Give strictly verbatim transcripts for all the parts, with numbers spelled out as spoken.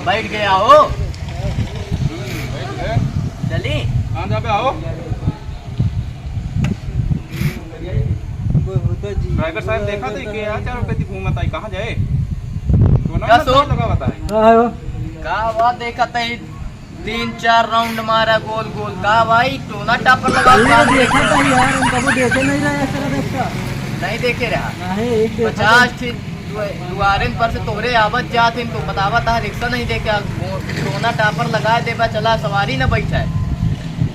बैठ गया हो। चली। कहाँ जाबे हो? ड्राइवर साहब देखा तो के यार, चारों पे घूमत आई, कहाँ जाए? तो ना का सो? लगा बताए। का हो? का बात देखत है? तीन चार राउंड मारा गोल गोल। का भाई, टोना टापर लगा ये का देखा देखा? था यार, हम कबो देखे नहीं रहे ऐसा रिक्शा। नहीं देखे रहा। नहीं, एक देखा पचास था। ठे दुआ-, दुआरे पर से तोहरे आवत जात हैं, तो बतावत है रिक्शा नहीं देखे, आ गो-, टोना टापर लगा देबा, चला सवारी न बैठे।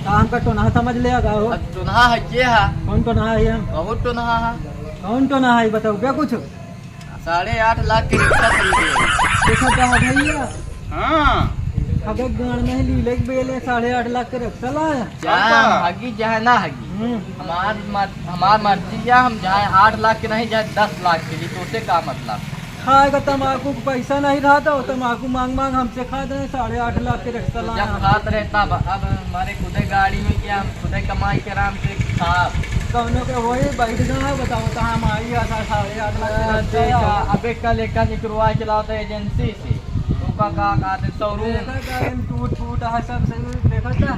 का हमका टोनहा समझ ले का हो? अब टोनहा है, ये है। कौन टोनहा है हम? बहुत टोनहा है। कौन टोनहा है, बताओ बे कुछ? साढ़े आठ लाख के रिक्शा खरीदे। देखा का भैया? हाँ। अबे गाड़ नहीं लीले के बेले साढ़े आठ लाख के रिक्शा लाया। जा, अच्छा। हम हगी चाहे ना हगी। हम्म। हमार मर-, हमार मर्जी है, हम चाहे आठ लाख के नहीं, चाहे दस लाख के लिए, तोसे का मतलब? खाए का तमाकू का पैसा नहीं रहा था, वो तमाकू मांग मांग हमसे खा दे, साढ़े आठ लाख के रिक्शा तो लाया जब हम। खात रहे तब, अब हमारे खुदे गाड़ी में क्या, हम खुदे कमाई के आराम से खाब। कौनो के वही बैठ गए हैं, बताओ, तो हम आई ऐसा साढ़े आठ लाख के हाँ, रिक्शा देखा, आया। अबे कल एक का निकलवा के लाओ तो एजेंसी से, तो का, का, का, तो शोरूम। देखा गाड़ी में टूट फूट है, सब से देखा था।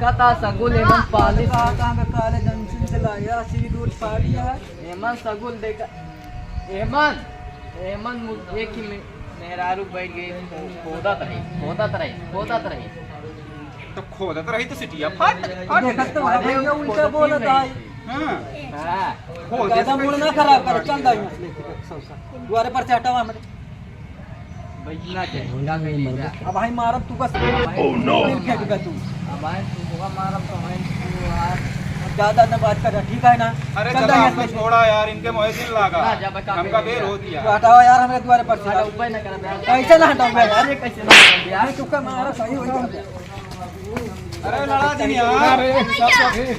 का था सगुल एमन हाँ, पालिश। कहा, कहाँ का काले जंक्शन से लाया, सीट उट फाड़ी है। एमन सगुल देखा, एमन, एमन मु-, एक ही में मेहरारू बैठ गई, खो-, खोदत रही, खोदत रही, खोदत रही। तो खोदत रही तो सिटिया फाट, फाट देखत तो गई। अरे, भैया वो उल्टा खोदत ही बोलत नहीं। आई। हाँ। हाँ। खोदे ज्यादा से मूड ना खराब कर, चल दाई मछली के सब सब। दुआरे पर से हटावा हमरे। बैठना चाहिए, का कहिए जा। अब भाई मारब तू बस। Oh no! दिल फेंक दे तू। अब भाई तू होगा मारब तो भाई तू यार। अब ज्यादा ना बात कर, ठीक है ना? अरे चल चला, दाई हमको मछली। छोड़ा यार, इनके मोहे दिन लागा। ना, जा बता हमका दे। देर होती है। तू हटावा यार हमरे दुआरे पर से। हटा, ऊपर ना कर। कैसे ना हटाऊंगा यार? अरे कैसे ना हटाऊंगा यार? अरे चुपका मारा सही हो गया। अरे लड़ा दिन यार। अरे, अरे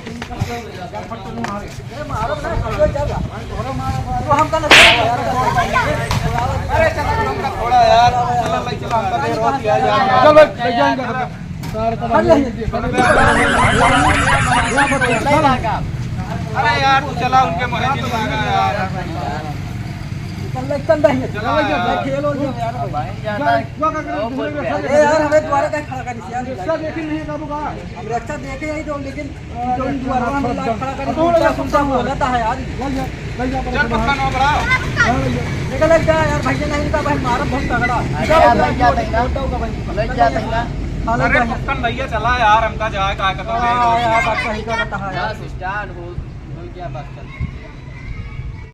मारो ना, खड़ो चल। तो हम कल यार। अरे चल, हमका थोड़ा यार। चल, ले चल, हमका देर होती है यार। चल भाई, ले जाएंगे। हट ले। अरे यार, तू चला, उनके मोहे दिन लागा यार। चल, चल, चल, चल, खेल हो गया यार। भाई, ज्यादा वो बोल रहे हैं। ए यार, हमें द्वारा का खड़ा करी यार। रिक्शा देखे नहीं काबू का? हम रिक्शा देखे ही तो, लेकिन जो इन द्वारा में लाग खड़ा करी, उल्टा सुल्टा बोलता है यार। ले जा, ले जा, चल, पत्थर ना बढ़ा। हाँ, ले जा। निकल जा यार, भैया नहीं इनका भाई मारा बहुत तगड़ा। अरे यार, ले जा, ले जा। छोटा होगा भाई। ले जा, ले जा। हाँ, ले अरे जा। पत्थर भैया चला यार, हमका जाए का, का तो हाँ, यार, बात सही करता है यार। बस स्टार्ट हो, हो गया, बस चल।